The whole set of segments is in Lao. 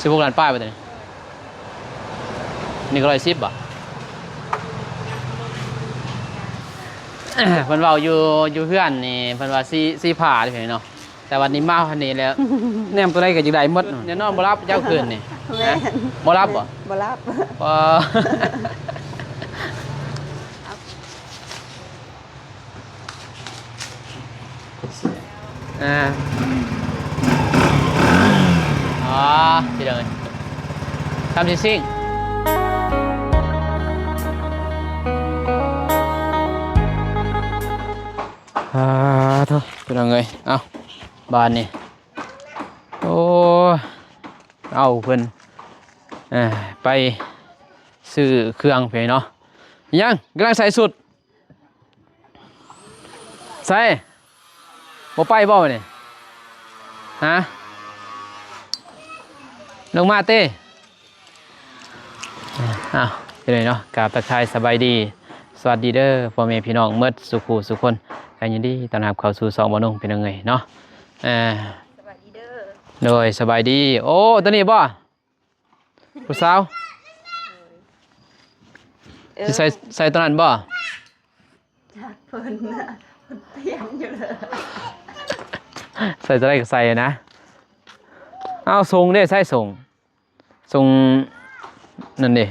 ສິບຫົກລ້ານປາຍບໍ່ ໂຕນີ້? ນີ້ກໍຮ້ອຍສິບບໍ່? ເພິ່ນເວົ້າຢູ່ ຢູ່ເຮືອນນີ້ ເພິ່ນວ່າສີ ສີຟ້າເດ້ເນາະ. ແຕ່ວ່ານີ້ມາຮອດນີ້ແລ້ວ ແນມຕົວໃດກໍຢາກໄດ້ໝົດ. ແນ່ນອນບໍ່ຫຼັບຈັກຄືນນີ້. ແມ່ນ. ບໍ່ຫຼັບບໍ່? ບໍ່ຫຼັບ. ບໍ່. ອ່າ ອໍ ຊິເດີນ ທຳຊິຊິງ. ອ່າ ໂທ້ ພີ່ນ້ອງເອີຍ ເອົ້າ ບາດນີ້ ໂອ້ ເອົາເພິ່ນ ເອີ ໄປຊື້ເຄື່ອງໄປເນາະ. ຍັງກຳລັງໃສ່ຊຸດ ໃສ່ ບໍ່ໄປບໍ່ນີ້? ຮະ ລົງມາເຕ. ອ້າວ ເປັນໄງເນາະ ກາບທັກທາຍສະບາຍດີ ສະຫວັດດີເດີ ພໍ່ແມ່ພີ່ນ້ອງໝົດສູ່ຄູ່ສູ່ຄົນ ກໍຍິນດີຕ້ອນຮັບເຂົ້າສູ່ຊ່ອງບ່າວນຸ່ງ ພີ່ນ້ອງເອີຍເນາະ. ເອີ ສະບາຍດີເດີ. ໂດຍ ສະບາຍດີ. ໂອ້ ຕົວນີ້ບໍ່? ຜູ້ສາວ ເອີ ຊິໃສ່ ໃສ່ຕົວນັ້ນບໍ່? ຈັກເພິ່ນນະ ເພິ່ນປ່ຽນຢູ່ເລີຍ ໃສ່ຕົວໃດກໍໃສ່ນະ. ເອົາ ສົ່ງເດ້ ໃສ່ສົ່ງ ສົ່ງນັ້ນເດ້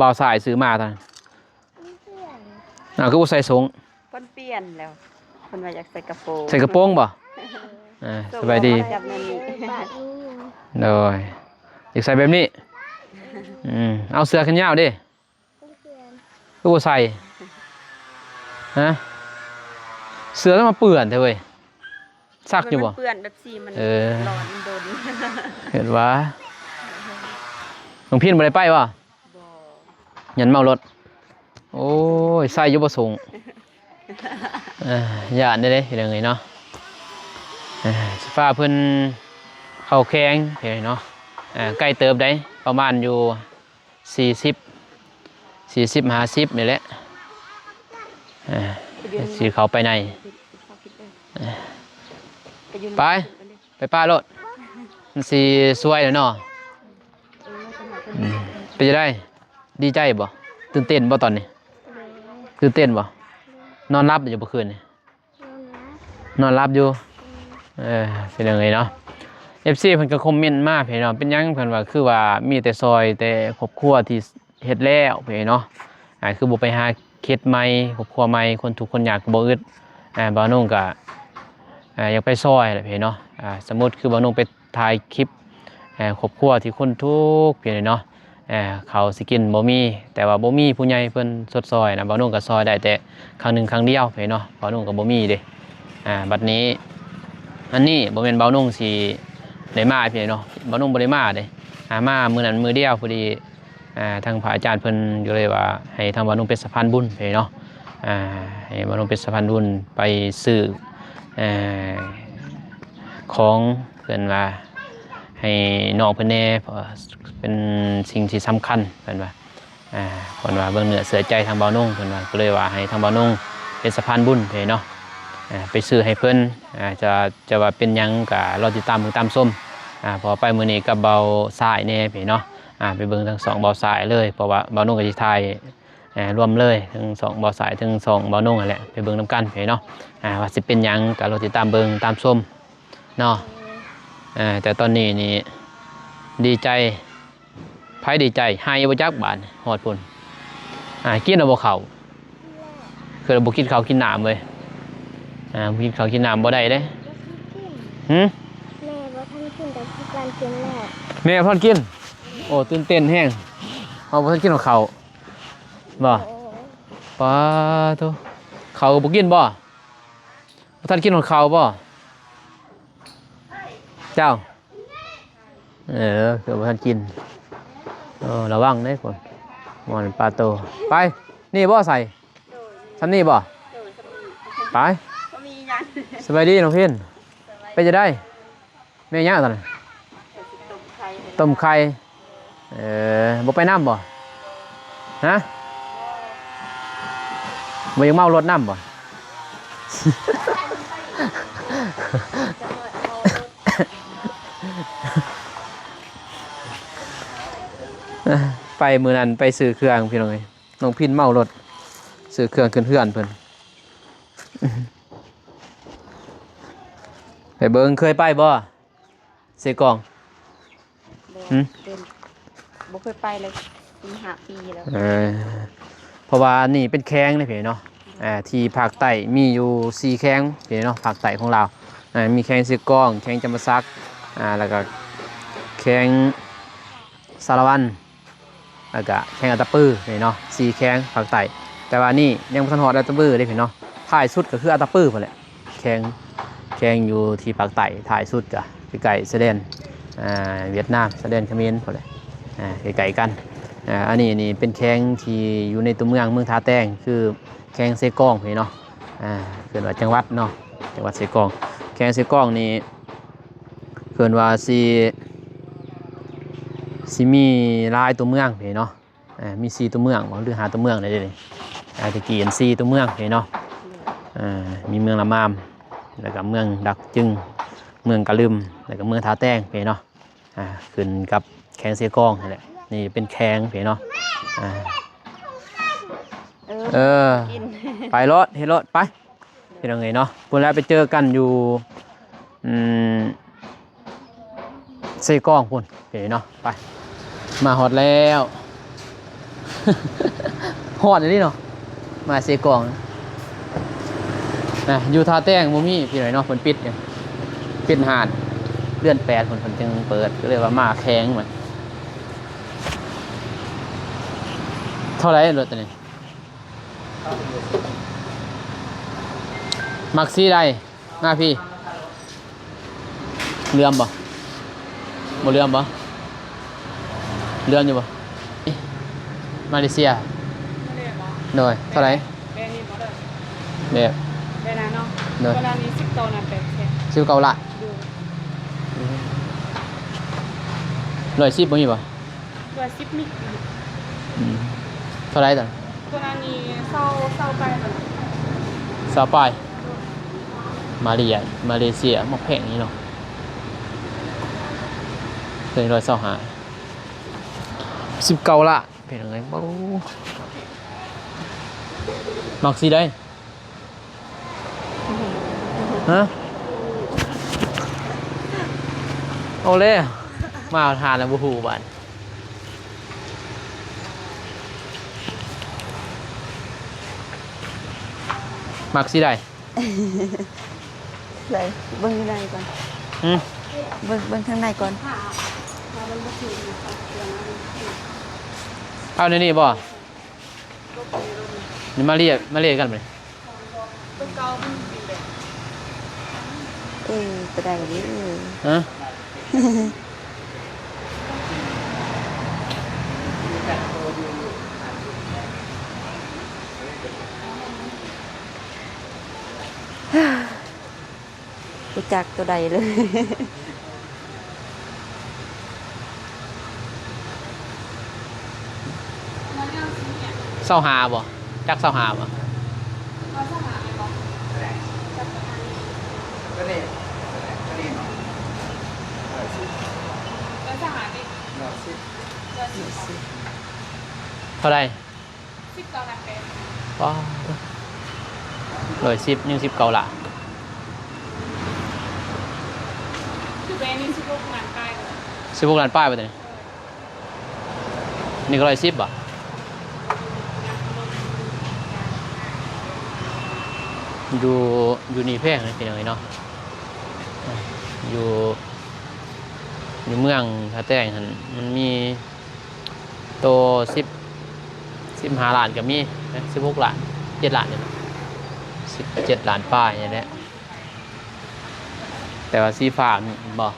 ບ່າວຊາຍຊື້ມາຕອນນັ້ນ. ເອົາ ຄືບໍ່ໃສ່ສົ່ງ? ເພິ່ນປ່ຽນແລ້ວ ເພິ່ນວ່າຢາກໃສ່ກະໂປງ. ໃສ່ກະໂປງບໍ່? ເອີ ສະບາຍດີ. ໂດຍ ຢາກໃສ່ແບບນີ້. ອືມ ເອົາເສື້ອແຂນຍາວເດ້. ຄືບໍ່ໃສ່? ຮະ ເສື້ອມັນມາເປື້ອນແທ້ເວີຍ. ຊັກຢູ່ບໍ່? ມັນເປື້ອນແບບສີມັນ ເອີ ຮ້ອນມັນດົນ. ເຫັນວ່າ ນ້ອງພິນບໍ່ໄດ້ໄປບໍ່? ບໍ່ ຢ້ານເມົາລົດ. ໂອ້ຍ ໃສ່ຢູ່ບໍ່ສູງ? ເອີ ຢ້ານເດ້ ເຮັດຈັ່ງໃດເນາະ. ເອີ ຊິພາເພິ່ນເຂົ້າແຂວງເນາະ. ເອີ ໃກ້ເຕີບໃດ ປະມານຢູ່ ສີ່ສິບ ສີ່ສິບ ຫ້າສິບນີ້ແຫຼະ. ເອີ ຊິເຂົ້າໄປໃນ ເອີ ໄປ ໄປປ່າໂລດ ມັນຊິສວຍແລ້ວເນາະ. ອືມ ເປັນຈັ່ງໃດ ດີໃຈບໍ່? ຕື່ນເຕັ້ນບໍ່ຕອນນີ້? ຕື່ນເຕັ້ນບໍ່? ນອນຫຼັບຢູ່ບໍ່ຄືນນີ້? ນອນຫຼັບຢູ່. ເອີ ເປັນຫຍັງເລີຍເນາະ ເອັຟຊີ ເພິ່ນກໍຄອມເມັນມາເພິ່ນເນາະ ເປັນຫຍັງເພິ່ນວ່າ ຄືວ່າມີແຕ່ຊ່ອຍແຕ່ຄອບຄົວທີ່ເຮັດແລ້ວເພິ່ນເນາະ ອ່າ ຄືບໍ່ໄປຫາເຮັດໃໝ່ ຄອບຄົວໃໝ່ ຄົນທຸກຄົນຍາກກໍບໍ່ອຶດ. ອ່າ ບ່າວນຸ່ງກໍ ອ່າ ຢາກໄປຊ່ອຍແຫຼະເພິ່ນເນາະ. ອ່າ ສົມມຸດຄືບ່າວນຸ່ງໄປ ຖ່າຍຄລິບ ເອີ ຄອບຄົວທີ່ຄົນທຸກເພິ່ນເນາະ ເອີ ເຂົ້າຊິກິນບໍ່ມີ ແຕ່ວ່າບໍ່ມີຜູ້ໃຫຍ່ເພິ່ນຊົດຊ່ອຍນະ ບ່າວນຸ່ງກໍຊ່ອຍໄດ້ແຕ່ຄັ້ງໜຶ່ງຄັ້ງດຽວເພິ່ນເນາະ ບ່າວນຸ່ງກໍບໍ່ມີເດ້. ອ່າ ບັດນີ້ ອັນນີ້ບໍ່ແມ່ນບ່າວນຸ່ງຊິໄດ້ມາເພິ່ນເນາະ ບ່າວນຸ່ງບໍ່ໄດ້ມາເດ້. ອ່າ ມາມື້ນັ້ນມື້ດຽວພໍດີ ອ່າ ທາງພະອາຈານເພິ່ນກໍເລີຍວ່າໃຫ້ທາງບ່າວນຸ່ງເປັນສະພານບຸນເພິ່ນເນາະ. ອ່າ ໃຫ້ບ່າວນຸ່ງເປັນສະພານບຸນໄປຊື້ ເອີ ຂອງ ເພິ່ນວ່າໃຫ້ນ້ອງເພິ່ນແດ່ ເພາະວ່າເປັນສິ່ງທີ່ສຳຄັນ ເພິ່ນວ່າ. ອ່າ ເພິ່ນວ່າເບິ່ງເນື້ອເຊື່ອໃຈທາງບ່າວນຸ່ງ ເພິ່ນວ່າ ກໍເລີຍວ່າໃຫ້ທາງບ່າວນຸ່ງເປັນສະພານບຸນເພິ່ນເນາະ ອ່າ ໄປຊື້ໃຫ້ເພິ່ນ. ອ່າ ຈະ ຈະວ່າເປັນຫຍັງກໍລໍຕິດຕາມເບິ່ງຕາມຊົມ. ອ່າ ເພາະວ່າໄປມື້ນີ້ກັບບ່າວຊາຍແດ່ເພິ່ນເນາະ ອ່າ ໄປເບິ່ງທັງສອງບ່າວຊາຍເລີຍ ເພາະວ່າບ່າວນຸ່ງກໍຊິຖ່າຍ ເອີ ລວມເລີຍ ທັງສອງບ່າວຊາຍ ທັງສອງບ່າວນຸ່ງຫັ້ນແຫຼະ ໄປເບິ່ງນຳກັນເນາະ. ອ່າ ວ່າຊິເປັນຫຍັງກໍລໍຕິດຕາມເບິ່ງຕາມຊົມເນາະ. ເອີ ແຕ່ຕອນນີ້ນີ້ດີໃຈ ໃຜດີໃຈ ໄຫ້ບໍ່ຈັກບາດຮອດພຸ້ນ. ອ່າ ກິນແລ້ວບໍ່ເຂົ້າ? ຄືບໍ່ກິນເຂົ້າກິນນ້ຳເວີຍ. ອ່າ ບໍ່ກິນເຂົ້າກິນນ້ຳບໍ່ໄດ້ເດ້. ຫື? ແມ່ບໍ່ທັນກິນ ແຕ່ພວກຫຼານກິນແລ້ວ. ແມ່ບໍ່ທັນກິນ? ໂອ້ ຕື່ນເຕັ້ນແຮງ ເຮົາບໍ່ທັນກິນເຂົ້າ. ບໍ່? ປາໂທ ເຂົ້າກໍບໍ່ກິນບໍ່? ບໍ່ທັນກິນຮອດເຂົ້າບໍ່ເຈົ້າ? ເອີ ຄືບໍ່ທັນກິນ. ເອີ ລະວັງເດ້ພຸ້ນ ມ່ວນປາໂຕ. ໄປ ນີ້ບໍ່ໃສ່ ຊ່ຳນີ້ບໍ່? ໄປ ສະບາຍດີນ້ອງພິນ ເປັນຈັ່ງໃດ? ແມ່ນຫຍັງຕອນນັ້ນ? ຕົ້ມໄຂ່. ເອີ ບໍ່ໄປນຳບໍ່? ຮະ? ບໍ່ຢາກເມົາລົດນຳບໍ່? ເ ໄປມື້ນັ້ນໄປຊື້ເຄື່ອງ ພີ່ນ້ອງເອີຍ ນ້ອງພິນເມົາລົດ ຊື້ເຄື່ອງຂຶ້ນເຮືອນເພິ່ນ. ໄປເບິ່ງ ເຄີຍໄປບໍ່ ເຊກອງ? ບໍ່ ຫຶ? ເປັນ ບໍ່ເຄີຍໄປເລີຍ ເປັນຫ້າປີແລ້ວ. ເອີ ເພາະວ່ານີ້ເປັນແຂວງເດ້ພີ່ນ້ອງເນາະ ອ່າ ທີ່ພາກໃຕ້ມີຢູ່ສີ່ແຂວງພີ່ນ້ອງເນາະ ພາກໃຕ້ຂອງລາວ ອ່າ ມີແຂວງເຊກອງ ແຂວງຈຳປາສັກ ອ່າ ແລ້ວກໍແຂວງສາລະວັນ ແລ້ວກະແຂວງອັດຕະປືນີ້ເນາະ ສີ່ແຂວງພາກໃຕ້. ແຕ່ວ່ານີ້ຍັງບໍ່ທັນຮອດອັດຕະປືເດ້ພີ່ນ້ອງເນາະ ທ້າຍສຸດກໍຄືອັດຕະປືພຸ້ນແຫຼະ ແຂວງ ແຂວງຢູ່ທີ່ພາກໃຕ້ ທ້າຍສຸດກໍໃກ້ໆຊາຍແດນ ອ່າ ຫວຽດນາມ ຊາຍແດນຂະເໝນພຸ້ນແຫຼະ ອ່າ ໃກ້ໆກັນ. ອ່າ ອັນນີ້ນີ້ເປັນແຂວງທີ່ຢູ່ໃນຕົວເມືອງ ເມືອງທ່າແຕງ ຄືແຂວງເຊກອງນີ້ເນາະ ອ່າ ເອີ້ນວ່າຈັງຫວັດເນາະ ຈັງຫວັດເຊກອງ. ແຂວງເຊກອງນີ້ ເອີ້ນວ່າຊິ ຊິມີຫຼາຍຕົວເມືອງເດ້ເນາະ ເອີ ມີສີ່ຕົວເມືອງບໍ ຫຼື ຫ້າຕົວເມືອງໄດ້ເດນີ້ ອາດຈະກີ້ສີ່ຕົວເມືອງເດ້ເນາະ ເອີ ມີເມືອງລະມາມ ແລ້ວກໍເມືອງດາກຈຶງ ເມືອງກະລຶມ ແລ້ວກໍເມືອງທ່າແຕງເດ້ເນາະ ອ່າ ຂຶ້ນກັບແຂວງເຊກອງຫັ້ນແຫຼະ. ນີ້ເປັນແຂວງເດ້ເນາະ ອ່າ ເອີ ເອີ ກິນ ໄປໂລດ ເຮັດໂລດ ໄປ. ພີ່ນ້ອງເອີຍເນາະ ພຸ້ນແຫຼະ ໄປເຈີກັນຢູ່ ອືມ ເຊກອງພຸ້ນ ເອີເນາະ ໄປ ມາຮອດແລ້ວ ຮ້ອນອີ່ຫຼີເນາະ ມາເຊກອງນະ. ຢູ່ທ່າແຕງບໍ່ມີພີ່ນ້ອງເນາະ ເພິ່ນປິດຢູ່ ປິດຮ້ານ ເດືອນແປດພຸ້ນ ເພິ່ນຈຶ່ງເປີດ ກໍເລີຍວ່າມາແຂວງມັນ. ເທົ່າໃດລົດຕົວນີ້? ມັກສີໃດ? ມາພີ້ ເຫຼືອມບໍ່? ບໍ່ເຫຼືອມບໍ່? ເຫຼືອມຢູ່ບໍ່? ມາເລເຊຍ ໂດຍ ເທົ່າໃດ? ແບບນີ້ບໍ່ເດີ? ແບບ ແບບນັ້ນເນາະ ໂດຍ ໂຕນັ້ນນີ້ສິບເກົ້າລ້ານແປດແສນ ສິບເກົ້າລ້ານ ໂດຍ ຮ້ອຍສິບບໍ່ມີບໍ່? ຮ້ອຍສິບມີ ອືມ ເທົ່າໃດຕອນ? ຕົວນັ້ນນີ້ຊາວ ຊາວປາຍຕອນນັ້ນ ຊາວປາຍ ມາເລຍ ມາເລເຊຍມັກແພງນີ້ເນາະ ເປັນຮ້ອຍຊາວຫ້າ ສິບເກົ້າລ້ານ ເປັນຫຍັງ ໂອ້ ມັກສີໃດ? ຮະ ເອົາແລ້ວ ມາຫາແລ້ວບໍ່ຮູ້ບາດ ມັກສີໃດ? ໃສ່ ເບິ່ງຢູ່ໃນກ່ອນ ຫື? ເບິ່ງ ເບິ່ງທາງໃນກ່ອນ ເອົາໃນນີ້ບໍ່? ນີ້ມາລຽກ ມາລຽກກັນບາດນີ້ ເອີ ຕົວໃດເດີ? ຮະ? ບໍ່ຈັກຕົວໃດເລີຍ. ຊາວຫ້າບໍ່? ຈັກຊາວຫ້າບໍ່? ເທົ່າໃດ? ສິບເກົ້າລ້ານແປດ ປ້າດ ຮ້ອຍສິບ ຍັງສິບເກົ້າລ້ານ ຄືແບບນີ້ ສິບຫົກລ້ານປາຍ ສິບຫົກລ້ານປາຍບໍ່ຕົວນີ້? ນີ້ກໍຮ້ອຍສິບບໍ່? ຢູ່ ຢູ່ນີ້ແພງເດ້ພີ່ນ້ອງເອີຍເນາະ ຢູ່ ຢູ່ເມືອງທ່າແຕງຫັ້ນ ມັນມີ ໂຕສິບ ສິບຫ້າລ້ານກໍມີ ສິບຫົກລ້ານ ເຈັດລ້ານນີ້ແຫຼະ ສິບເຈັດລ້ານປາຍນີ້ແຫຼະ ແຕ່ວ່າສີຟ້າມີບໍ່?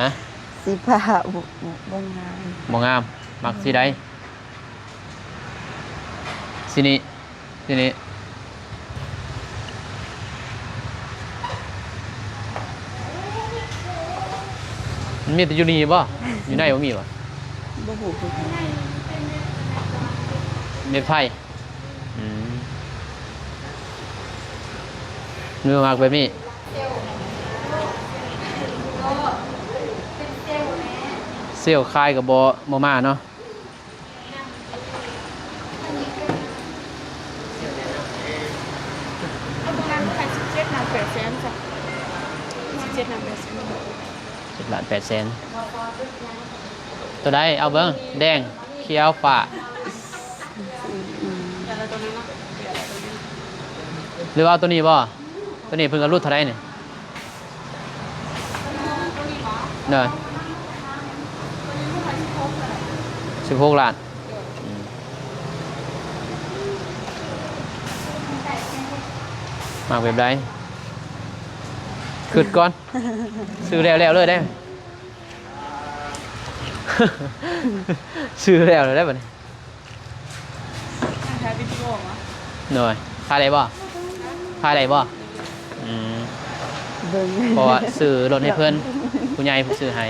ນະ ສີຟ້າ ບໍ່ ບໍ່ງາມ ບໍ່ງາມ ມັກສີໃດ? ສີນີ້ ທີ່ນີ້ ມັນມີແຕ່ຢູ່ນີ້ບໍ່? ຢູ່ໃນບໍ່ມີບໍ່? ບໍ່ຮູ້ຄືກັນ ເມັກໄຜ? ອືມ ໜູມັກແບບນີ້. ເຊວຂາຍກໍບໍ່ ບໍ່ມາເນາະ. ເອົາຕົງນັ້ນຂາຍສິບເຈັດລ້ານແປດແສນຈ້ະ ສິບເຈັດລ້ານແປດແສນ ເຈັດລ້ານແປດແສນ. ຕົວໃດ? ເອົາເບິ່ງ ແດງ ຂຽວ ຟ້າ ຫຼືວ່າເອົາຕົວນີ້ບໍ່? ຕົວນີ້ເພິ່ນກໍຫຼຸດເທົ່າໃດນີ້? ໂດຍ ສິບຫົກລ້ານ. ອືມ ມັກແບບໃດ? ຄຶດກ່ອນ ຊື້ແລ້ວໆເລີຍເດ້. ຊື້ແລ້ວເລີຍເດ້ບັດນີ້. ຖ່າຍວິດີໂອຫວາ? ໂດຍ ຖ່າຍໄດ້ບໍ່? ຖ່າຍໄດ້ບໍ່? ອືມ ເບິ່ງ ເພາະວ່າຊື້ລົດໃຫ້ເພິ່ນ ຜູ້ໃຫຍ່ເພິ່ນຊື້ໃຫ້.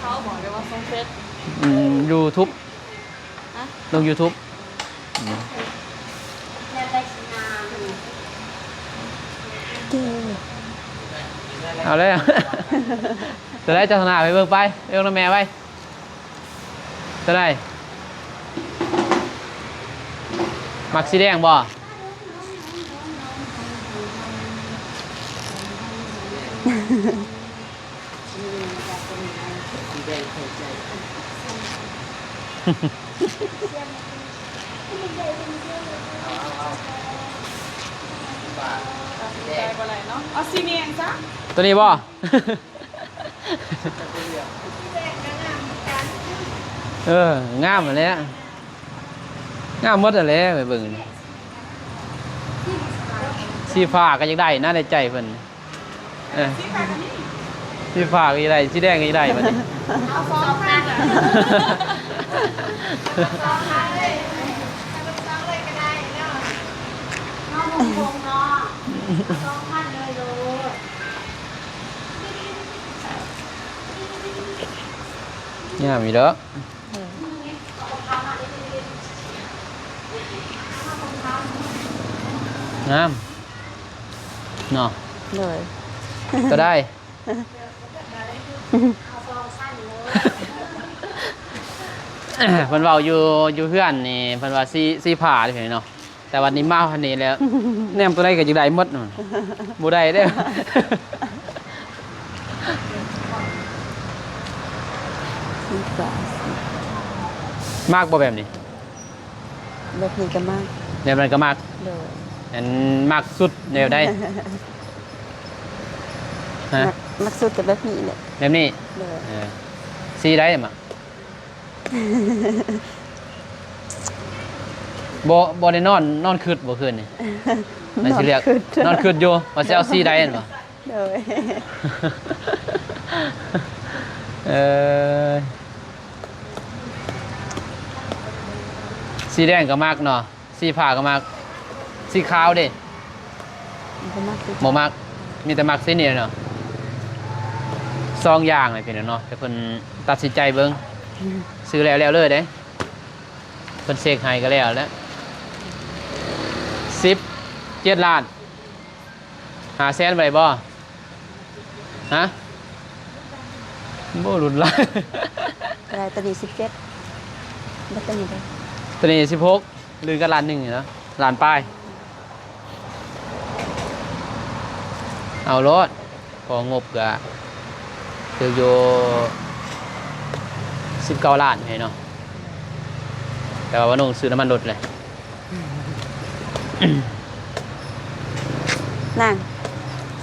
ເຂົາບອກໄດ້ວ່າສົ່ງເຟສ ອືມ ຢູທູບ ຮະ? ລົງຢູທູບ. ອືມ ເກັ່ງ ເອົາແລ້ວ ຕົວໃດເຈົ້າທະນາ ໄປເບິ່ງໄປ ໄປເບິ່ງນຳແມ່ໄປ. ຕົວໃດ? ມັກສີແດງບໍ່? ເອົາສີແດງຊະ ຕົວນີ້ບໍ່? ເອີ ງາມຫັ້ນແຫຼະ ງາມໝົດຫັ້ນແຫຼະ ໄປເບິ່ງ ສີຟ້າກໍຢາກໄດ້ນະ ໃນໃຈເພິ່ນ. ເອີ ສີຟ້າກໍມີ ສີຟ້າກໍຢາກໄດ້ ສີແດງກໍຢາກໄດ້ບັດນີ້. ເອົາສອງຄັນ ເອົາສອງຄັນເລີຍ ເອົາສອງເລີຍກໍໄດ້ເນາະ ເຮົາຫົ່ງໆເນາະ ເອົາສອງຄັນເລີຍໂລດ. ງາມຢູ່ດອກ ເອີ ງາມເນາະ. ໂດຍ ຕົວໃດ? ເພິ່ນເວົ້າຢູ່ ຢູ່ເຮືອນນີ້ ເພິ່ນວ່າສີ ສີຟ້າເດ້ເນາະ. ແຕ່ວ່ານີ້ມາອັນນີ້ແລ້ວ ແນມຕົວໃດກໍຢາກໄດ້ໝົດ ບໍ່ໄດ້ເດ້. ສີຟ້າ ມັກບໍ່ແບບນີ້? ແບບນີ້ກໍມັກ ແບບນັ້ນກໍມັກ. ໂດຍ ອັນມັກສຸດແນວໃດ? ຮະ? ມັກ ມັກສຸດກໍແບບນີ້ແຫຼະ ແບບນີ້. ໂດຍ ເອີ ສີໃດມັກ? ບໍ່ ບໍ່ໄດ້ນອນ ນອນຄຶດບໍ່ຄືນນີ້? ນອນຄຶດ ນອນຄຶດຢູ່ວ່າຊິເອົາສີໃດຫັ້ນບໍ່? ໂດຍ ເອີ ສີແດງກໍມັກເນາະ ສີຟ້າກໍມັກ ສີຂາວເດ້? ບໍ່ມັກ ບໍ່ມັກ ມີແຕ່ມັກສີນີ້ເນາະ. ສອງຢ່າງນີ້ພີ່ນ້ອງເນາະ ແຕ່ເພິ່ນຕັດສິນໃຈເບິ່ງ ອືມ ຊື້ແລ້ວ ແລ້ວເລີຍເດ້. ເພິ່ນເຊັກໃຫ້ກໍແລ້ວແຫຼະ. ສິບເຈັດລ້ານຫ້າແສນ ໄວ້ບໍ່? ຮະ? ບໍ່ຫຼຸດຫຼາຍ. ເທົ່າໃດ? ຕົວນີ້ສິບເຈັດ ບໍ່ຕົວນີ້ເດ້? ຕົວນີ້ສິບຫົກ ລື່ນກັນລ້ານໜຶ່ງນີ້ເນາະ ລ້ານປາຍ. ເອົາໂລດ ເພາະງົບກະຖືກຢູ່ສິບເກົ້າລ້ານເນາະ ແຕ່ວ່າບໍ່ໜຸ່ງຊື້ນ້ຳມັນລົດເລີຍ. ນາງ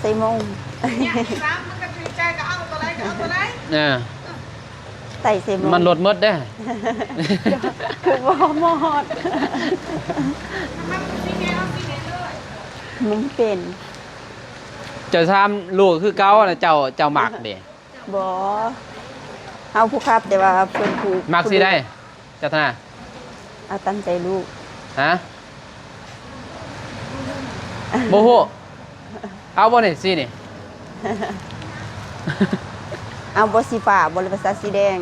ໃສ່ໂມງ ເອີ ໄຕ່ໃສ່ໂມງ ມັນລົດໝົດເດ້ ຄືບໍ່ມອດ ມັນເປັນ ເຈົ້າຖາມລູກຄືເກົ່ານະ ເຈົ້າ ເຈົ້າມັກເດ້. ບໍ່ ເຮົາຜູ້ຂັບ ແຕ່ວ່າເພິ່ນຜູ້ ມັກສີໃດ ຈັດທະນາ? ເອົາຕາມໃຈລູກ. ຮະ? ບໍ່ຮູ້ ເອົາບໍ່ນີ້ ສີນີ້? ເອົາບໍ່ ສີຟ້າບໍ່ ຫຼືວ່າຊະ ສີແດງ?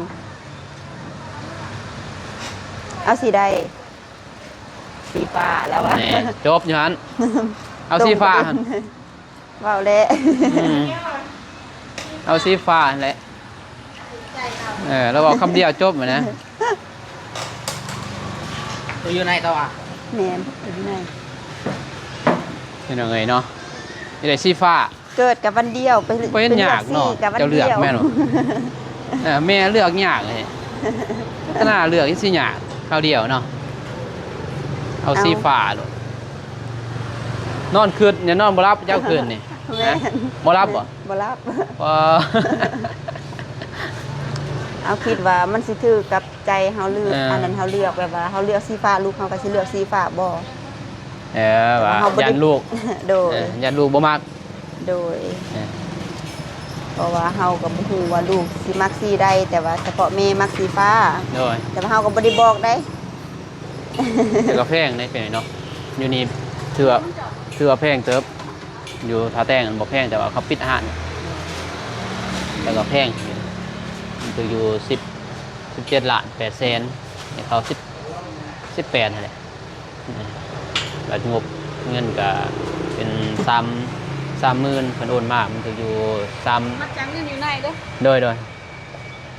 ເອົາສີໃດ? ສີຟ້າ ລາວວ່າ ນີ້ ຈົບຢູ່ຫັ້ນ ເອົາສີຟ້າຫັ້ນ. ເວົ້າແຫຼະ ອືມ ເອົາສີຟ້າຫັ້ນແຫຼະ ເອີ ລາວເວົ້າຄຳດຽວຈົບຫັ້ນນະ ໂຕຢູ່ໃນເຂົາວ່າ ແມ່ນ ໂຕຢູ່ໃນ ພີ່ນ້ອງເອີຍເນາະ ຢາກໄດ້ສີຟ້າ ເກີດກັບວັນດຽວ ໄປ ບໍ່ເຫັນຍາກເນາະ ເປັນເລືອກສີ່ກັບວັນດຽວ ເຈົ້າເລືອກແມ່ນບໍ່? ເອີ ແມ່ເລືອກຍາກເດ ລັດຕະນາເລືອກຊິຍາກ ຄາວດຽວເນາະ ເອົາ ເອົາ ສີຟ້າໂລດ ນອນຄຶດ ນອນບໍ່ຫຼັບຈັກຄືນນີ້ ແມ່ນ ຮະ ບໍ່ຫຼັບບໍ່? ບໍ່ຫຼັບ ອໍ ເຮົາຄິດວ່າມັນຊິຖືກກັບໃຈເຮົາເລືອກ ເອີ ອັນນັ້ນເຮົາເລືອກ ແບບວ່າເຮົາເລືອກສີຟ້າ ລູກເຮົາກໍຊິເລືອກສີຟ້າບໍ່? ເອີ ວ່າ ເຮົາບໍ່ໄດ້ ຢ້ານລູກ ໂດຍ ເອີ ຢ້ານລູກບໍ່ມັກ ໂດຍ ເອີ ເພາະວ່າເຮົາກໍບໍ່ຮູ້ວ່າລູກຊິມັກສີໃດ ແຕ່ວ່າສະເພາະແມ່ມັກສີຟ້າ ໂດຍ ແຕ່ວ່າເຮົາກໍບໍ່ໄດ້ບອກໃດ ແຕ່ກໍແພງໃດ ເປັນເນາະ ຢູ່ນີ້ຖືວ່າ ຖືວ່າແພງເຕີບ ຢູ່ທ່າແຕງມັນບໍ່ແພງ ແຕ່ວ່າເຂົາປິດຮ້ານ ແຕ່ກໍແພງ ມັນຖືກຢູ່ສິບ ສິບເຈັດລ້ານແປດແສນ ໃຫ້ເຂົາສິບ ສິບແປດຫັ້ນແຫຼະ ແລ້ວງົບເງິນກະເປັນສາມ ສາມໝື່ນ ເພິ່ນໂອນມາ ມັນກໍຢູ່ສາມ ມັດຈຳເງິນຢູ່ໃນເດີ ໂດຍ ໂດຍ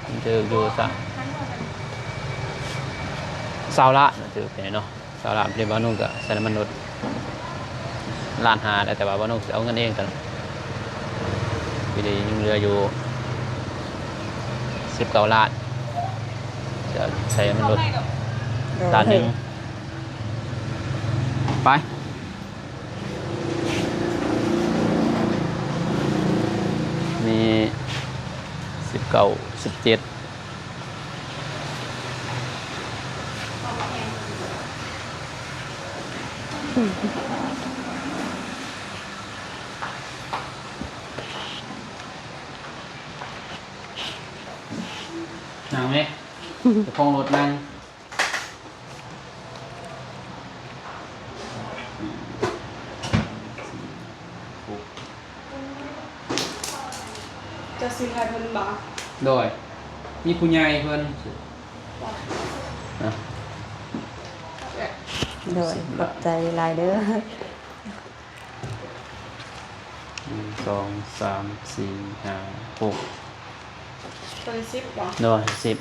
ມັນຖືກຢູ່ສາມ ຊາວລ້ານ ມັນຖືກແຕ່ເນາະ ຊາວລ້ານ ເລີຍບ່າວນຸ່ງກໍໃສ່ນ້ຳມັນລົດ ລ້ານຫ້າແລ້ວ ແຕ່ວ່າບ່າວນຸ່ງຊິເອົາເງິນເອງຕອນນັ້ນ ປີນີ້ຍັງເຫຼືອຢູ່ສິບເກົ້າລ້ານ ຈະໃສ່ນ້ຳມັນລົດ ໂດຍ ລ້ານໜຶ່ງ ໄປ ມີສິບເກົ້າ ສິບເຈັດ ນັ່ງແມະ ເຈົ້າຂອງລົດນັ່ງ ເຈົ້າຊື້ໃຫ້ເພິ່ນບໍ່? ໂດຍ ມີຜູ້ໃຫຍ່ເພິ່ນ ໂດຍ ຂອບໃຈຫຼາຍເດີ. ໜຶ່ງ ສອງ ສາມ ສີ່ ຫ້າ ຫົກ ຕົວນີ້ສິບບໍ່? ໂດຍ ສິບ.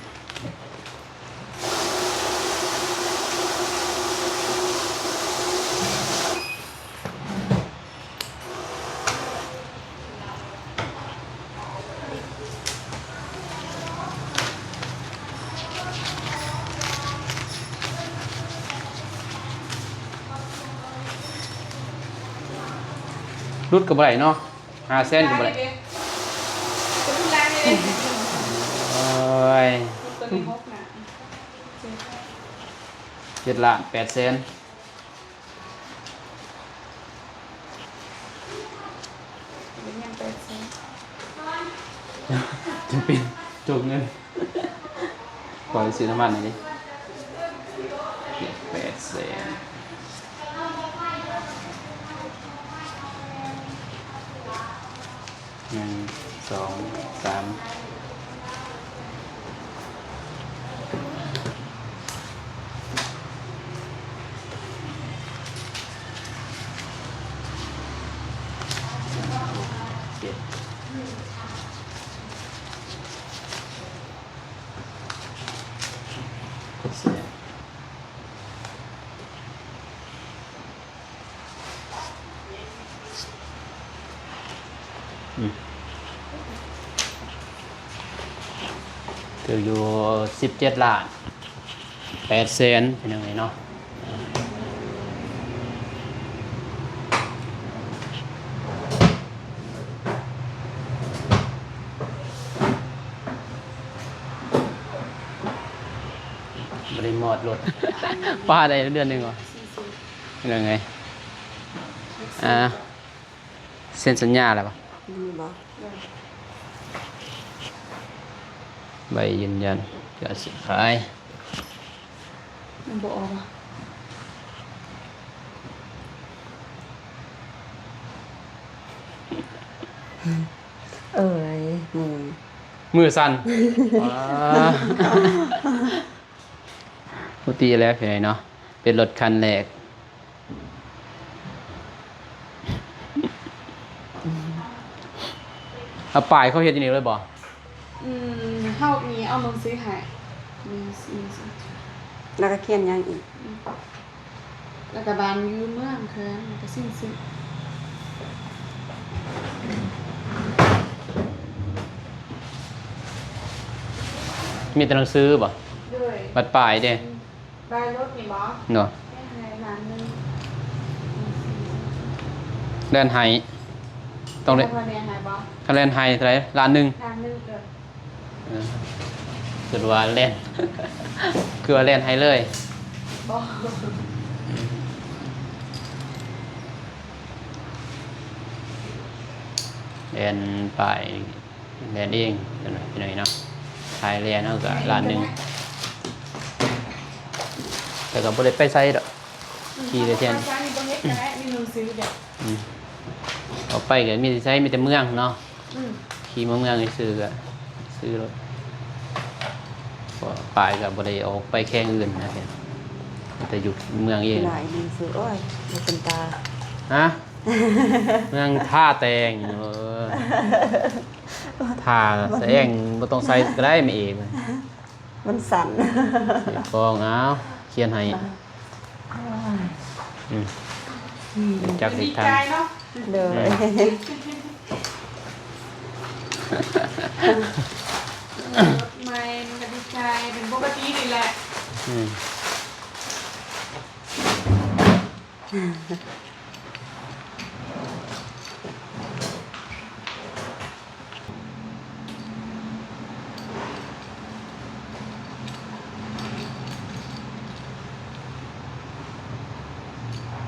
ຫຼຸດກໍບໍ່ໄດ້ເນາະ ຫ້າແສນກໍບໍ່ໄດ້ ໂອ້ຍ ເຈັດລ້ານແປດແສນ. ຈະເປັນຈົກເງິນ ຂໍຊື້ນ້ຳມັນໜ່ອຍເດ້ ເຈັດແປດແສນ. ໜຶ່ງ ສອງ ສາມ ຫ້າ ຫົກ ເຈັດ ແສນ. ອືມ ຖືກຢູ່ສິບເຈັດລ້ານແປດແສນ ພີ່ນ້ອງເອີຍເນາະ ບໍ່ໄດ້ມອດລົດ ປ້າໄດ້ເດືອນໜຶ່ງຫວາ? ເລື່ອງໃດ? ອ່າ ເຊັນສັນຍາແລ້ວບໍ່? ຍັງບໍ່. ໃບຢືນຢັນການຊື້ຂາຍ ມັນບໍ່ອອກຫວາ? ເອີຍ ມື ມືສັ່ນ ປະກະຕິແລ້ວເນາະ ເປັນລົດຄັນແລກ. ເອົາປ້າຍເຂົາເຮັດຢູ່ນີ້ເລີຍບໍ່? ອືມ ເຮົາມີເອົາໜັງສືໃຫ້ ມີ ມີ ແລ້ວກໍຂຽນຫຍັງອີກ? ແລ້ວກະບ້ານຢູ່ເມືອງແຂວງ ແລ້ວກະສິ້ນຊື່ ມີແຕ່ໜັງສືບໍ່? ໂດຍ ບັດປ້າຍເດ້? ອືມ ປ້າຍລົດນີ້ບໍ່? ເນາະ ແລ່ນໃຫ້ລ້ານໜຶ່ງ ແລ່ນໃຫ້ ຕ້ອງໄດ້ ແລ້ວເພິ່ນແລ່ນໃຫ້ບໍ່? ຄັນແລ່ນໃຫ້ເທົ່າໃດ? ລ້ານໜຶ່ງ ລ້ານໜຶ່ງ ເອີ. ເອີ ຄິດວ່າແລ່ນ ຄືວ່າແລ່ນໃຫ້ເລີຍ ບໍ່ ແລ່ນໄປ ແລ່ນເອງ ພີ່ນ້ອງເນາະ ຖ້າແລ່ນເຮົາກໍລ້ານໜຶ່ງ ແຕ່ກໍບໍ່ໄດ້ໄປໃສດອກ ອືມ ຂີ່ໄປແທນ ບໍ່ໄປໃສ ບໍ່ເຮັດກໍໄດ້ ມີໜັງສືເດ້ ອືມ ອອກໄປກໍມີແຕ່ໃສ ມີແຕ່ເມືອງເນາະ. ອືມ ຂີ່ມາເມືອງຊື່ໆ ກໍຊື້ລົດ ກໍປ້າຍກໍບໍ່ໄດ້ອອກໄປແຂວງອື່ນນະ ແຕ່ຢູ່ເມືອງເອງ ຫຼາຍໜັງສື ໂອ້ຍ ບໍ່ເປັນຕາ ຮະ? ເມືອງທ່າແຕງ ເອີ ທ່າແຕງ ບໍ່ຕ້ອງໃສ່ກໍໄດ້ແມ່ເອງ ມັນສັ້ນ ເຮັດຟ້ອງ ເອົາ ຂຽນໃຫ້ ອືມ ຈັກເຮັດທາງ ດີໃຈເນາະ ໂດຍ ອືມ ລົດໃໝ່ມັນກໍດີໃຈ ເປັນປົກກະຕິນີ້ແຫຼະ ອືມ.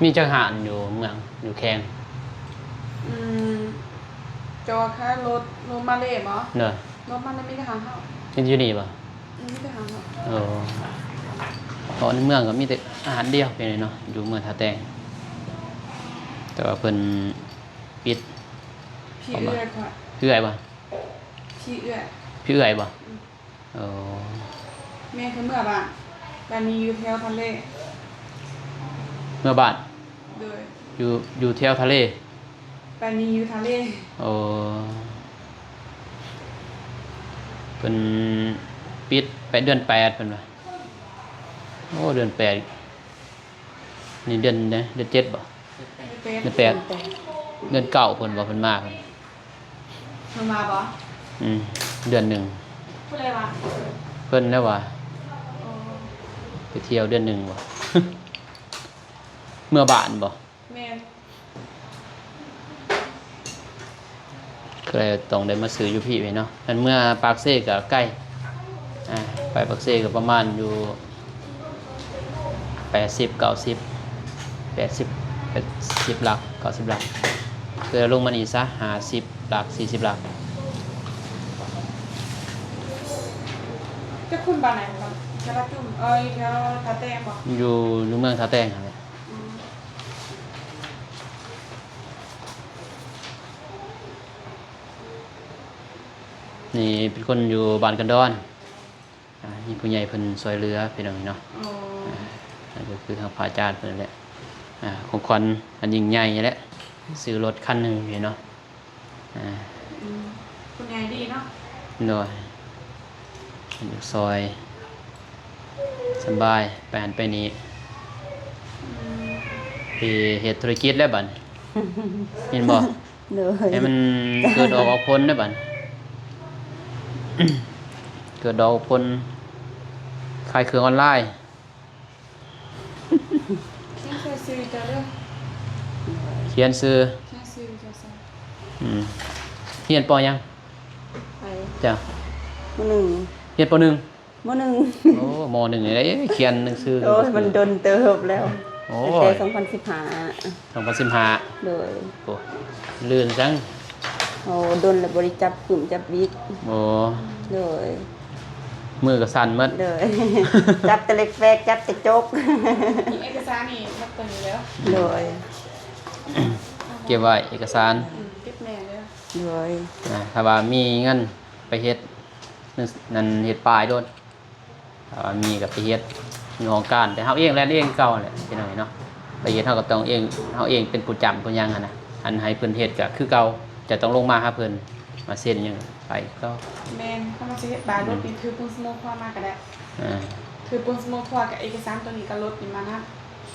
ມີຈັກຮ້ານຢູ່ເມືອງ ຢູ່ແຂວງ? ອືມ ຈອກຂາຍລົດ ລົດມາເລບໍ? ໂດຍ ລົດມາເລມີແຕ່ຮ້ານເຮົາ ມີຢູ່ນີ້ບໍ? ອືມ ມີແຕ່ຮ້ານເຮົາ ເອີ ເພາະໃນເມືອງກໍມີແຕ່ຮ້ານດຽວ ເປັນເນາະ ຢູ່ເມືອງທ່າແຕງ ແຕ່ວ່າເພິ່ນປິດ ພີ່ເອື້ອຍຂ້ອຍ ເອື້ອຍບໍ? ພີ່ເອື້ອຍ ພີ່ເອື້ອຍບໍ? ອືມ ໂອ້ ແມ່ເພິ່ນເມືອບ້ານ ບາດນີ້ຢູ່ແຖວທະເລ ເມືອບ້ານ ໂດຍ ຢູ່ ຢູ່ແຖວທະເລ ບາດນີ້ຢູ່ທະເລ ໂອ້ ເພິ່ນປິດໄປເດືອນແປດ ເພິ່ນວ່າ ໂອ້ ເດືອນແປດ ນີ້ເດືອນໃດ? ເດືອນເຈັດບໍ? ເດືອນແປດ ເດືອນແປດ ເດືອນເກົ້າ ເພິ່ນວ່າເພິ່ນມາ ເພິ່ນ ເພິ່ນມາບໍ? ອືມ ເດືອນໜຶ່ງ ຜູ້ໃດວ່າ? ເພິ່ນແຫຼະວ່າ ໂອ້ ໄປທ່ຽວເດືອນໜຶ່ງບໍ? ເມືອບ້ານບໍ? ແມ່ນ ກໍເລີຍຕ້ອງໄດ້ມາຊື້ຢູ່ພີ້ເນາະ ຄັນເມືອປາກເຊກໍໄກ ອ່າ ໄປປາກເຊກໍປະມານຢູ່ແປດສິບ ເກົ້າສິບ ແປດສິບ ແປດສິບຫຼັກ ເກົ້າສິບຫຼັກ ຄືລົງມານີ້ຊະ ຫ້າສິບຫຼັກ ສີ່ສິບຫຼັກ. ເຈົ້າຄົນບ້ານໃດ? ບ້ານ ແຖວລາດຈຸ້ມ ເອີ ຢູ່ແຖວທ່າແຕງບໍ? ຢູ່ ຢູ່ເມືອງທ່າແຕງຫັ້ນແຫຼະ. ອືມ ນີ້ເປັນຄົນຢູ່ບ້ານກັນດອນ ອ່າ ມີຜູ້ໃຫຍ່ເພິ່ນຊ່ວຍເຫຼືອພີ່ນ້ອງເນາະ. ໂອ້ ອ່າ ນັ້ນກໍຄືທາງພະອາຈານເພິ່ນນັ້ນແຫຼະ ອ່າ ຂອງຂວັນອັນຍິ່ງໃຫຍ່ນີ້ແຫຼະ ຊື້ລົດຄັນໜຶ່ງເນາະ. ອ່າ ອືມ ຜູ້ໃຫຍ່ດີເນາະ. ໂດຍ ເພິ່ນຢາກຊ່ອຍ ສະບາຍ ໄປຫັ້ນໄປນີ້ ອືມ ໄປເຮັດທຸລະກິດແລ້ວບັດນີ້ ແມ່ນບໍ່? ໂດຍ ໃຫ້ມັນເກີດດອກອອກຜົນເດ້ບັດນີ້ ເກີດດອກອອກຜົນ ຂາຍເຄື່ອງອອນລາຍ. ຂຽນໃສ່ຊື່ເຈົ້າເດີ ຂຽນຊື່ ຂຽນຊື່ເຈົ້າໃສ່. ອືມ ຮຽນ ປໍ ຫຍັງ? ໃຜ? ເຈົ້າ ມໍໜຶ່ງ ຮຽນ ປໍ ໜຶ່ງ ມໍໜຶ່ງ. ໂອ້ ມໍໜຶ່ງນີ້ໄດ້ຂຽນໜັງສື. ໂອ້ຍ ມັນດົນເຕີບແລ້ວ ໂອ້ຍ ຕັ້ງແຕ່ສອງພັນສິບຫ້າ ສອງພັນສິບຫ້າ ໂດຍ. ໂອ້ ລື່ນຈັງ. ໂອ້ ດົນແລ້ວບໍ່ໄດ້ຈັບປຶ້ມຈັບບິກ. ໂອ້ ໂດຍ ມືກໍສັ່ນໝົດ. ໂດຍ ຈັບແຕ່ເຫຼັກແປກ ຈັບແຕ່ຈົກ. ເອກະສານນີ້ມັກຕົວນີ້ແລ້ວ. ໂດຍ ເກັບໄວ້ເອກະສານ. ອືມ ເກັບແນ່ເດີ. ໂດຍ ອ່າ ຖ້າວ່າມີເງິນໄປເຮັດ ນັ້ນ ເຮັດປ້າຍໂລດ. ຖ້າວ່າມີກໍໄປເຮັດຢູ່ຫ້ອງການ ແຕ່ເຮົາເອງແລ່ນເອງເກົ່າແຫຼະ ພີ່ນ້ອງເນາະ. ໄປເຮັດເຮົາກໍຕ້ອງເອງ ເຮົາເອງເປັນຜູ້ຈ້ຳຜູ້ຫຍັງຫັ້ນນະ. ອັນໃຫ້ເພິ່ນເຮັດກະຄືເກົ່າ ຈະຕ້ອງລົງມາຫາເພິ່ນ ມາເຊັນຫຍັງໄປຄືເກົ່າ. ແມ່ນ ຖ້າວ່າຊິເຮັດບາລົດນີ້ ອືມ ຖືປຸ້ນສະໂມຄວາມາກະໄດ້. ອ່າ ຖືປຸ້ນສະໂມຄວາກັບເອກະສານໂຕນີ້ກັບລົດນີ້ມານຳ.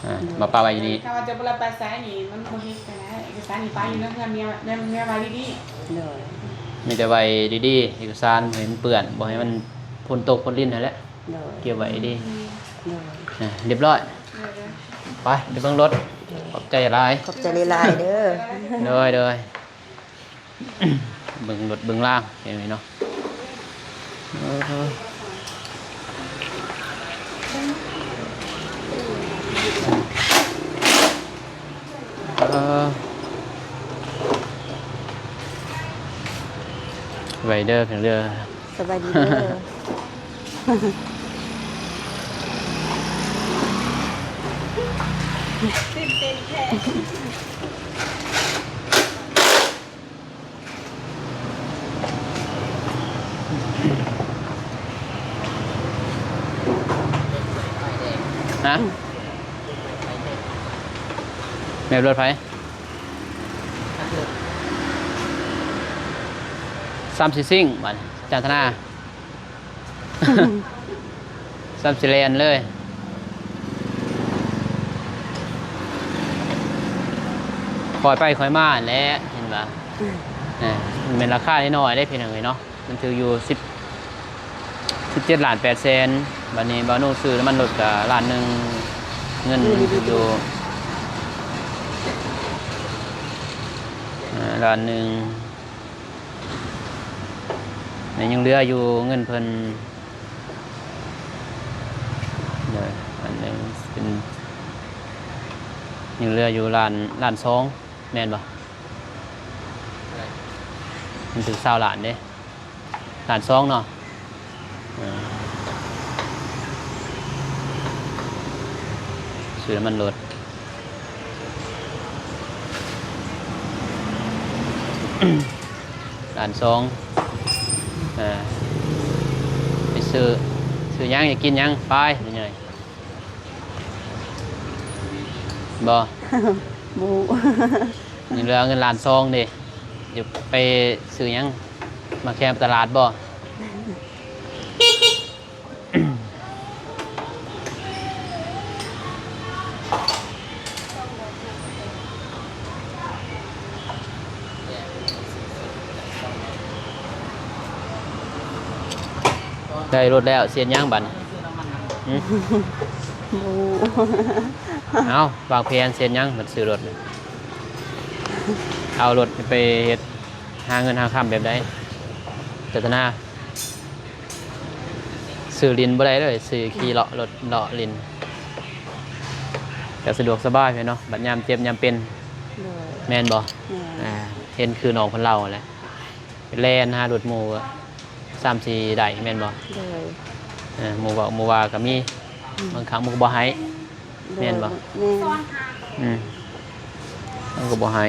ອ່າ ມາປະໄວ້ຢູ່ນີ້. ຖ້າວ່າຈະບໍ່ໄດ້ໄປໃສນີ້ ມັນບໍ່ເຮັດໄປໄດ້. ເອກະສານນີ້ປະຢູ່ໃນເຮືອນເມຍ ເມຍ ເມຍວ່າດີໆ. ໂດຍ ມີແຕ່ໄວ້ດີໆ ເອກະສານບໍ່ໃຫ້ມັນເປື້ອນ ບໍ່ໃຫ້ມັນຝົນຕົກຝົນລິນຫັ້ນແຫຼະ. ໂດຍ ເກັບໄວ້ດີ. ອືມ ໂດຍ ອ່າ ຮຽບຮ້ອຍ. ໂດຍ ໄປ ໄປເບິ່ງລົດ. ໂດຍ ຂອບໃຈຫຼາຍ. ຂອບໃຈຫຼາຍໆເດີ. ໂດຍ ໂດຍ. ເບິ່ງລົດເບິ່ງລາງ ເຫັນເນາະ. ເອີ ເອີ ໄວເດີ ເປັນເດີ. ສະບາຍດີເດີ. ຕື່ນເຕັ້ນແທ້. ຮະ? ແມ່ນລົດໃຜ? ສາມສີ່ຊິ້ງ ບາດນີ້ ຈັນທະນາ. ຊ້ຳຊິແລ່ນເລີຍ ຄ່ອຍໄປຄ່ອຍມາຫັ້ນແຫຼະ ເຫັນບໍ່? ອືມ ເອີ ມັນແມ່ນລາຄານ້ອຍໆເດ້ພີ່ນ້ອງເອີຍເນາະ. ມັນຖືກຢູ່ສິບ ສິບເຈັດລ້ານແປດແສນ. ບາດນີ້ບ່າວນຸ່ງຊື້ນ້ຳມັນລົດກະລ້ານໜຶ່ງ ເງິນມັນຖືກຢູ່ ອ່າ ລ້ານໜຶ່ງ. ຍັງເຫຼືອຢູ່ເງິນເພິ່ນ ເດີ ອັນໜຶ່ງເປັນ ຍັງເຫຼືອຢູ່ລ້ານ ລ້ານສອງ ແມ່ນບໍ່? ມັນຖືກຊາວລ້ານເດ້ ລ້ານສອງເນາະ. ເອີ ຊື້ນ້ຳມັນລົດ ລ້ານສອງ. ອ່າ ໄປຊື້ ຊື້ຫຍັງ ຢາກກິນຫຍັງ ໄປ ນີ້ເລີຍ ບໍ່? ບໍ່. ນີ້ເຫຼືອເງິນລ້ານສອງເດ້ ຢາກໄປຊື້ຫຍັງ ມາແຄມຕະຫຼາດບໍ່? ໄດ້ລົດແລ້ວ ຊິເຮັດຫຍັງບັດນີ້? ຫຶ? ບໍ່ຮູ້. ເອົ້າ ວາງແຜນຊິເຮັດຫຍັງບັດຊື້ລົດ? ເອົາລົດໄປເຮັດ ຫາເງິນຫາຄຳແບບໃດ? ຈັນທະນາ ຊື້ຫຼິ້ນບໍ່ໄດ້ເລີຍ ຊື້ຂີ່ເລາະລົດເລາະຫຼິ້ນ ກະສະດວກສະບາຍແມ່ນເນາະ ບັດຍາມເຈັບຍາມເປັນ. ໂດຍ. ແມ່ນບໍ່? ແມ່ນ. ອ່າ ເຫັນຄືນ້ອງເພິ່ນເລົ່າຫັ້ນແຫຼະ ແລ່ນຫາລົດໝູ່ ສ່ຳຊິໄດ້ແມ່ນບໍ່? ໂດຍ. ເອີ ໝູ່ເວົ້າໝູ່ວ່າກະມີ. ອືມ. ບາງຄັ້ງໝູ່ກະບໍ່ໃຫ້. ແມ່ນບໍ່? ແມ່ນ. ອືມ ມັນກໍບໍ່ໃຫ້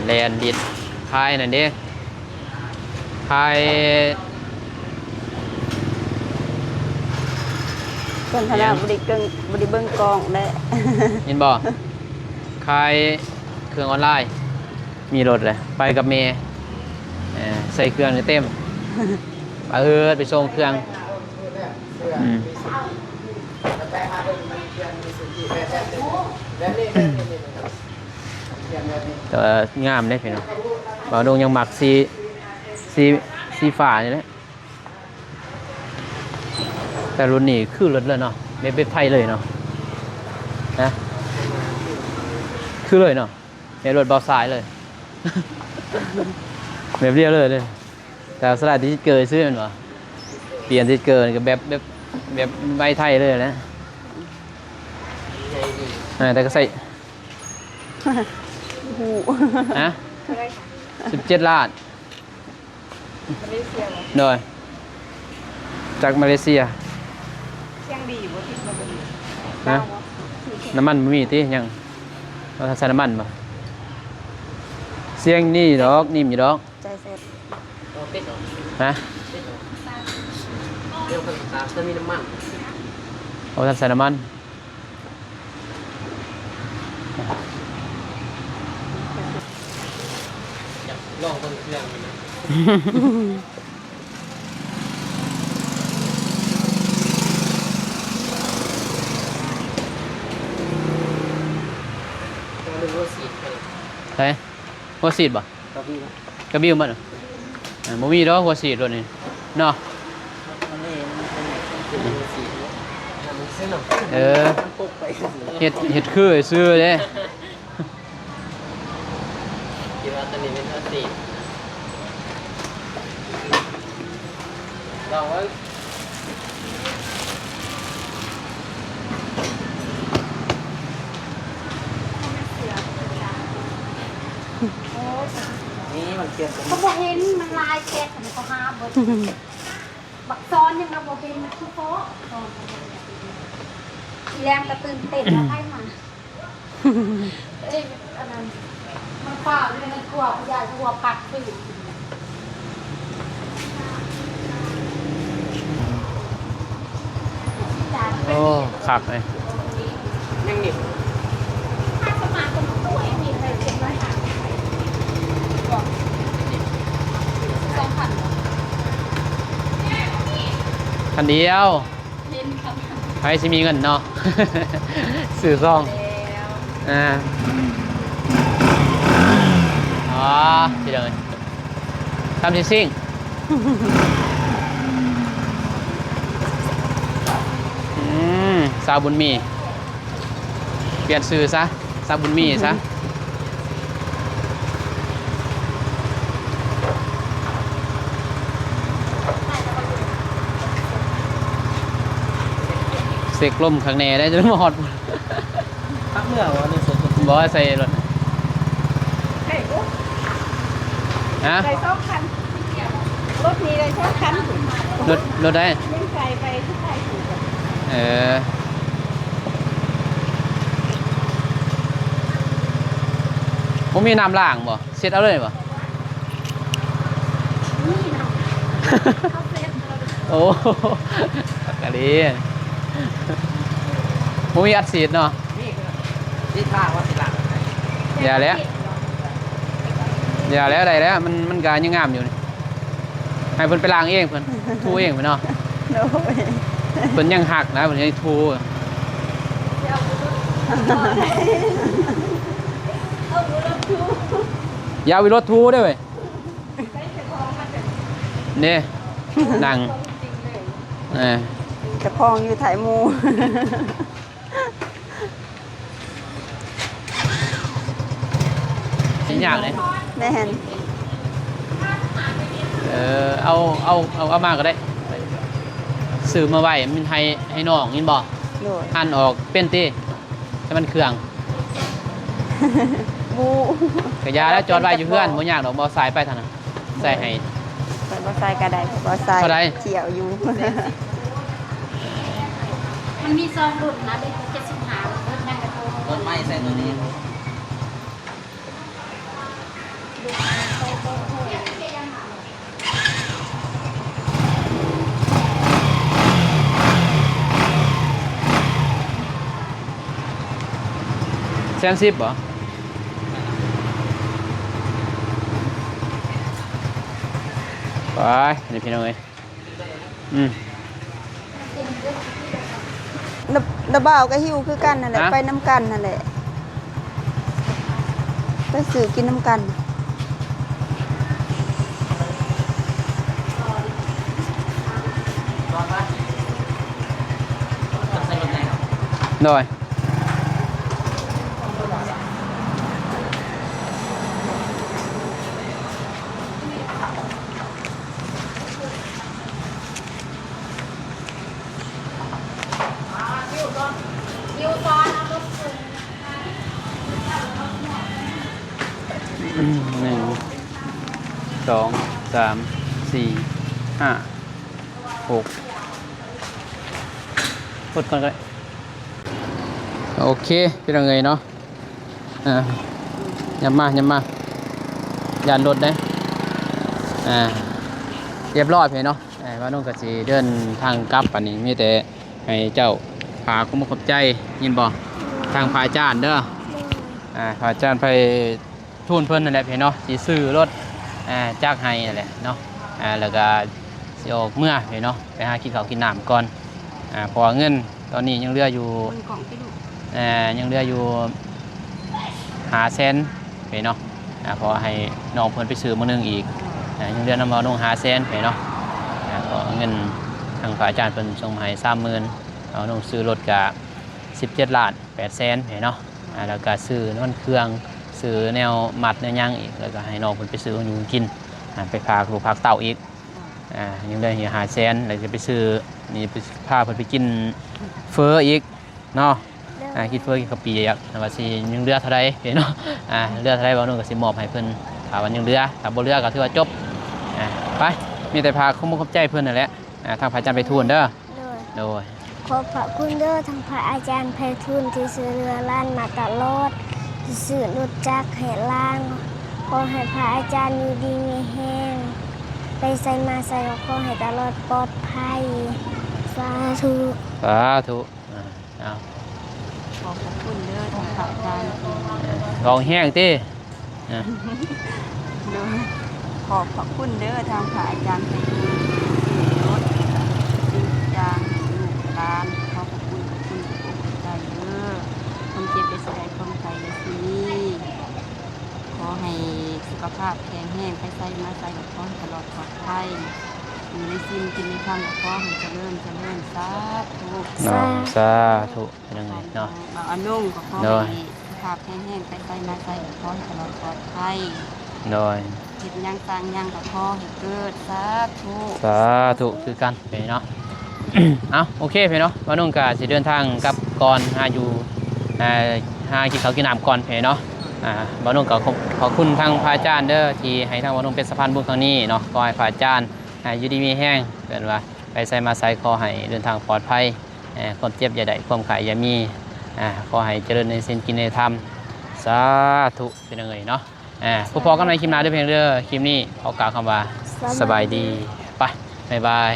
ແລ່ນດິດ ຂາຍນັ້ນເດ້ ຂາຍ ເພິ່ນຫັ້ນລະ ເອີ ບໍ່ໄດ້ເບິ່ງ ບໍ່ໄດ້ເບິ່ງກ້ອງແຫຼະ ເຫັນບໍ່? ຂາຍເຄື່ອງອອນລາຍ. ມີລົດເລີຍ ໄປກັບແມ່ ເອີ ໃສ່ເຄື່ອງເຕັມ ປາເອີດ ໄປສົ່ງເຄື່ອງ. ອືມ ແຕ່ວ່າງາມເດ້ພີ່ນ້ອງ ບ່າວດົງຍັງມັກສີ ສີ ສີຟ້ານີ້ແຫຼະ. ແຕ່ລຸ້ນນີ້ຄືລົດເລີຍເນາະ ແບບ ແບບໄທເລີຍເນາະ ຮະ ຄືເລີຍເນາະ ແບບລົດບ່າວຊາຍເລີຍ ແບບດຽວເລີຍເດ້. ແຕ່ສະໄລຕິດສະຕິກເກີຊື່ແມ່ນບໍ່? ປ່ຽນສະຕິກເກີກໍແບບ ແບບ ແບບໄວໄທເລີຍແຫຼະ ເອີ ແຕ່ກໍໃສ່ ຮູ້ ຮະ ເທົ່າໃດຄະ? ສິບເຈັດລ້ານ. ມາເລເຊຍບໍ່? ໂດຍ ຈາກມາເລເຊຍ. ສຽງດີບໍ່? ຕິດມາບໍ່ດີ? ຮະ? ນ້ຳມັນບໍ່ມີຕິ? ຍັງ ບໍ່ທັນໃສ່ນ້ຳມັນບໍ່? ສຽງນີ້ດອກ ນິ້ມຢູ່ດອກ. ໃຈເສັດ ຮະ? ບໍ່ທັນໃສ່ນ້ຳມັນ. ເລື່ອງມັນນະ ເຮົາເລື່ອງຫົວສີດເພິ່ນ ໃສ? ຫົວສີດບໍ່? ກະບິວ ກະບິວມັນ ເອີ ບໍ່ມີດອກຫົວສີດລົດນີ້ເນາະ ເອີ ເຮັດ ເຮັດຄືຊື່ເດ້ ຄິດວ່າຕົວນີ້ແມ່ນຫົວສີດ ລອງເບິ່ງ. ນີ້ມັນຂຽນຕົວນີ້ ເຂົາບໍ່ເຫັນ ມັນຫຼາຍແຊັດ ເຂົາຫາເບິດ ບັກຊອນຍັງວ່າບໍ່ເຫັນ ມັນຄືພໍ ອີແລມກໍຕື່ນເຕັ້ນວ່າໃຜມາ. ເອີຍ ອັນນັ້ນ ມັນຟ້າວຢູ່ໃນຄົວ ຢາຍຄົວພັກຟື້ນ. ໂອ້ ຄັກເລີຍ ຍັງນີ້ ຄັນດຽວ. ໃຜຊິມີເງິນເນາະ ຊື້ຊອງ ແລ້ວ ອ່າ ອໍ ພີ່ນ້ອງເອີຍ ຕຳຊິຊິງ ອືມ ສາວບຸນມີ ປ່ຽນຊື່ຊະ ສາວບຸນມີຊະ ເຊັກລົມຂ້າງແນ່ໄດ້ ຈົນມາຮອດ ພັກເມືອບໍ່ ໃນສວນ ບໍ່ໃສ່ລົດ ໄດ້ບໍ່ ຮະ ໄດ້ສອງຄັນ ລົດນີ້ໄດ້ສອງຄັນ ລົດ ລົດໃດ ຍັງໃສ່ໄປ ເອີ ບໍ່ມີນ້ຳລ້າງບໍ່? ເຊັດເອົາເລີຍບໍ່? ໂອ້ ກະດີ ບໍ່ມີອັດສີດເນາະ ນີ້ຄືສີດ ຖ້າວ່າຊິລ້າງ ຢ່າແລ້ວ ຢ່າແລ້ວ ໄດ້ແລ້ວ ມັນ ມັນກະຍັງງາມຢູ່ນີ້ ໃຫ້ເພິ່ນໄປລ້າງເອງ ເພິ່ນ ຖູເອງເພິ່ນເນາະ ໂດຍ ເພິ່ນຍັງຮັກນະ ເພິ່ນຍັງຖູ ຢ່າເອົາລົດຖູເດີ້ເວີຍ. ນີ້ ນັ່ງ ເອີ ເຈົ້າຂອງຢູ່ໄທໝູ່ ຍາກເດ້ ແມ່ນ ເອີ ເອົາ ເອົາ ເອົາ ເອົາມາກໍໄດ້ ຊື້ມາໄວ້ ມັນໃຫ້ ໃຫ້ນ້ອງ ເຫັນບໍ່? ໂດຍ ຫັ່ນອອກເປັນຕິ? ໃຫ້ມັນເຄື່ອງ ບໍ່ ກະຢ່າແລ້ວ ຈອດໄວ້ຢູ່ເຮືອນ ບໍ່ຍາກດອກ ບໍ່ສາຍໄປທາງນັ້ນ ໃສ່ໃຫ້ ຂ້ອຍບໍ່ໃສ່ກໍໄດ້ ບໍ່ໃສ່ ເທົ່າໃດ? ທ່ຽວຢູ່ ມັນມີສອງລຸ້ນນະ ເຈັດສິບຫ້າ ລຸ້ນນັ້ນກໍໂທ ຕົ້ນໄມ້ໃສ່ໂຕນີ້ ແສນສິບບໍ່? ໄປ ນີ້ພີ່ນ້ອງເອີຍ ອືມ ນ້າ ນ້າບ່າວກໍຫິວຄືກັນຫັ້ນແຫຼະ ຮະ? ໄປນຳກັນຫັ້ນແຫຼະ ໄປຊື້ກິນນຳກັນ ໂດຍ. ໜຶ່ງ ສອງ ສາມ ສີ່ ຫ້າ ຫົກ ກົດກ່ອນກໍໄດ້. ໂອເຄ ພີ່ນ້ອງເອີຍເນາະ ອ່າ ຫຍັບມາ ຫຍັບມາ ຢ້ານລົດເດ້ ອ່າ ຮຽບຮ້ອຍເພິ່ນເນາະ ອ່າ ບ່າວນົງກໍຊິເດີນທາງກັບ ບັດນີ້ມີແຕ່ໃຫ້ເຈົ້າຝາກຄວາມຂອບໃຈ ຍິນບໍ່ ທາງພະອາຈານເດີ ອ່າ ພະອາຈານໄພ ທູນເພິ່ນນັ້ນແຫຼະພີ່ນ້ອງເນາະ ຊິຊື້ລົດ ອ່າ ຈັກໃຫ້ຫັ້ນແຫຼະເນາະ ອ່າ ແລ້ວກໍຊິອອກເມືອເນາະ ໄປຫາກິນເຂົ້າກິນນ້ຳກ່ອນ ອ່າ ເພາະວ່າເງິນຕອນນີ້ຍັງເຫຼືອຢູ່ ເບິ່ງກ້ອງຕິລູກ ອ່າ ຍັງເຫຼືອຢູ່ຫ້າແສນເນາະ ອ່າ ເພາະວ່າໃຫ້ນ້ອງເພິ່ນໄປຊື້ມື້ໜຶ່ງອີກ ອ່າ ຍັງເຫຼືອນຳເວົ້າໜຸ່ງຫ້າແສນເນາະ ອ່າ ເພາະເງິນທາງພະອາຈານເພິ່ນສົ່ງມາໃຫ້ສາມໝື່ນ ເອົາໜຸ່ງຊື້ລົດກະສິບເຈັດລ້ານ ແປດແສນເນາະ ອ່າ ແລ້ວກະຊື້ນ້ຳມັນເຄື່ອງ ຊື້ແນວມັດແນວຫຍັງອີກ ແລ້ວກະໃຫ້ນ້ອງເພິ່ນໄປຊື້ຂອງຢູ່ຂອງກິນ ອ່າ ໄປຝາກລູກຝາກເຕົ້າອີກ ອ່າ ຍັງເຫຼືອຢູ່ຫ້າແສນ ແລ້ວຈະໄປຊື້ ນີ້ ໄປພາເພິ່ນໄປກິນເຝີອີກເນາະ ໂດຍ ອ່າ ກິນເຝີກິນເຂົ້າປຽກ ແຕ່ວ່າຊິຍັງເຫຼືອເທົ່າໃດເນາະ ອ່າ ເຫຼືອເທົ່າໃດ ບ່າວໜຸ່ງກໍຊິມອບໃຫ້ເພິ່ນ ຖ້າວ່າຍັງເຫຼືອ ຖ້າບໍ່ເຫຼືອກໍຖືວ່າຈົບ ອ່າ ໄປ ມີແຕ່ຝາກຂອບອົກຂອບໃຈເພິ່ນຫັ້ນແຫຼະ ອ່າ ທາງພະອາຈານໄພທູນເດີ ໂດຍ ໂດຍ ຂອບພະຄຸນເດີ ທາງພະອາຈານໄພທູນທີ່ຊ່ວຍເຫຼືອຫຼານມາຕະຫຼອດ ທີ່ຊື້ລົດຈັກໃຫ້ຫຼານ ຂໍໃຫ້ພະອາຈານຢູ່ດີມີແຮງ ໄປໃສມາໃສກໍຂໍໃຫ້ຕະຫຼອດປອດໄພ ສາທຸ ສາທຸ ອ່າ ເອົາ ຂອບພະຄຸນເດີທາງພະອາຈານທີ່ ເວົ້າແຮງຕິ ອ່າ ໂດຍ ຂອບພະຄຸນເດີທາງພະອາຈານໄພທູນ ທີ່ຊ່ວຍເຫຼືອລົດ ສິ່ງທຸກຢ່າງໃຫ້ລູກຫຼານ ຂອບພະຄຸນ ຂອບຄຸນຂອບອົກຂອບໃຈເດີ ຄວາມເຈັບຢ່າຊິໄດ້ ຄວາມໄຂ້ຢ່າຊິມີ ຂໍໃຫ້ສຸຂະພາບແຂງແຮງ ໄປໃສມາໃສກໍຂໍໃຫ້ຕະຫຼອດປອດໄພ ຢູ່ໃນສິນກິນໃນທຳກໍຂໍໃຫ້ຈະເລີນ ຈະເລີນ ສາທຸ ເນາະ ສາທຸ ສາທຸ ພີ່ນ້ອງເອີຍເນາະ ບ່າວອານົງກໍຂໍໃຫ້ ໂດຍ ສຸຂະພາບແຂງແຮງ ໄປໃສມາໃສກໍຂໍໃຫ້ຕະຫຼອດປອດໄພ ໂດຍ ເຮັດຫຍັງສ້າງຫຍັງກໍຂໍໃຫ້ເກີດ ສາທຸ ສາທຸ ຄືກັນເນາະ ເອົາ ໂອເຄເນາະ ບ່າວນົງກໍຊິເດີນທາງກັບກ່ອນ ຫາຢູ່ ອ່າ ຫາກິນເຂົ້າກິນນ້ຳກ່ອນເນາະ ອ່າ ບ່າວນົງກໍຂອບ ຂອບຄຸນທາງພະອາຈານເດີ ທີ່ໃຫ້ທາງບ່າວນົງເປັນສະພານບຸນຄັ້ງນີ້ເນາະ ຂໍໃຫ້ພະອາຈານ ອ່າ ຢູ່ດີມີແຮງ ເອີ້ນວ່າໄປໃສມາໃສຂໍໃຫ້ເດີນທາງປອດໄພ ເອີ ຄວາມເຈັບຢ່າໄດ້ ຄວາມໄຂ້ຢ່າມີ ອ່າ ຂໍໃຫ້ຈະເລີນໃນສິນກິນໃນທຳ ສາທຸ ພີ່ນ້ອງເອີຍເນາະ ອ່າ ພົບພໍ້ກັນໃໝ່ຄລິບໜ້າເດີ ພີ່ນ້ອງເດີ ຄລິບນີ້ຂໍກ່າວຄຳວ່າ ສະບາຍດີ ສະບາຍດີ ໄປ ບາຍບາຍ.